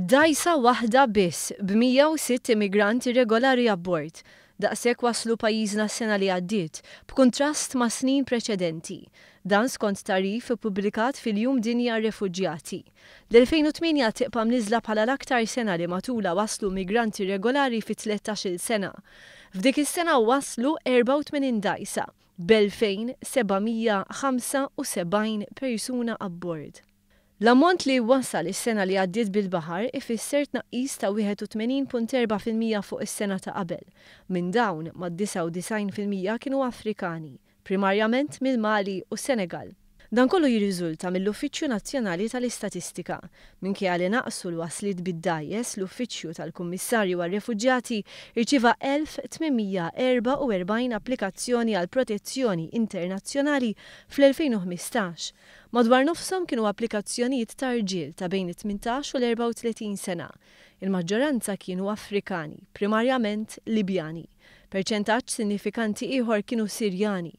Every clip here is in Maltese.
Dgħajsa waħda biss b'106 immigrant irregolari abbord. Daqshekk waslu pajjiżna s-sena li għaddiet, b'kuntrast ma' snin preċedenti. Dan skont tagħrif ippubblikat fil-Jum Dinji għar-Refuġjati. L-2008 tibqa' mniżżla bħala l-aktar sena li matulha waslu immigranti irregolari fi 13-il sena. F'dik is-sena waslu 84 dgħajsa, b'2,775 persuna abbord. L-ammont li wasal is-sena li għaddiet bil-baħar ifisser tnaqqis ta' 81.4% fuq is-sena ta' qabel. Minn dawn, mad-99% kienu Afrikani, primarjament mill-Mali u Senegal. Dan kollu jirriżulta mill-Uffiċċju Nazzjonali tal-Istatistika. Minkejja li naqsu l-wasliet bid-dgħajjes, l-Uffiċċju tal-Kummissarju għar-Refuġjati rċieva 1,844 applikazzjoni għal protezzjoni internazzjonali fl-2015. Madwar nofshom kienu applikazzjonijiet ta' rġiel ta' bejn it-18 u l-34 sena. Il-maġġoranza kienu Afrikani, primarjament Libjani. Perċentaġġ sinifikanti ieħor kienu Sirjani.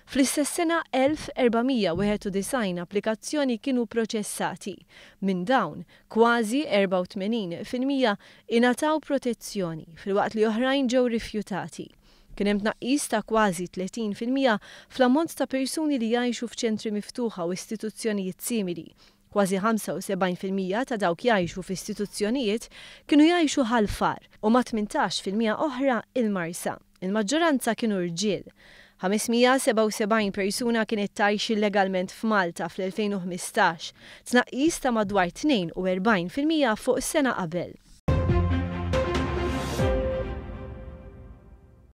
Fl-istess sena 1,491 applikazzjoni kienu proċessati. Minn dawn, kważi 84% ingħataw protezzjoni, filwaqt li oħrajn ġew rifjutati. Kien hemm tnaqqis ta' kważi 30% fl-ammont ta' persuni li jgħixu f'ċentri miftuħa u istituzzjonijiet simili. Kważi 75% ta' dawk jgħixu f'istituzzjonijiet kienu jgħixu Ħal Far u ma' 18% oħra il-Marsa. Il-maġġoranza kienu rġiel. 577 persuna kienet tgħix illegalment f'Malta fl-2015, tnaqqis ta' madwar 42% fuq sena qabel.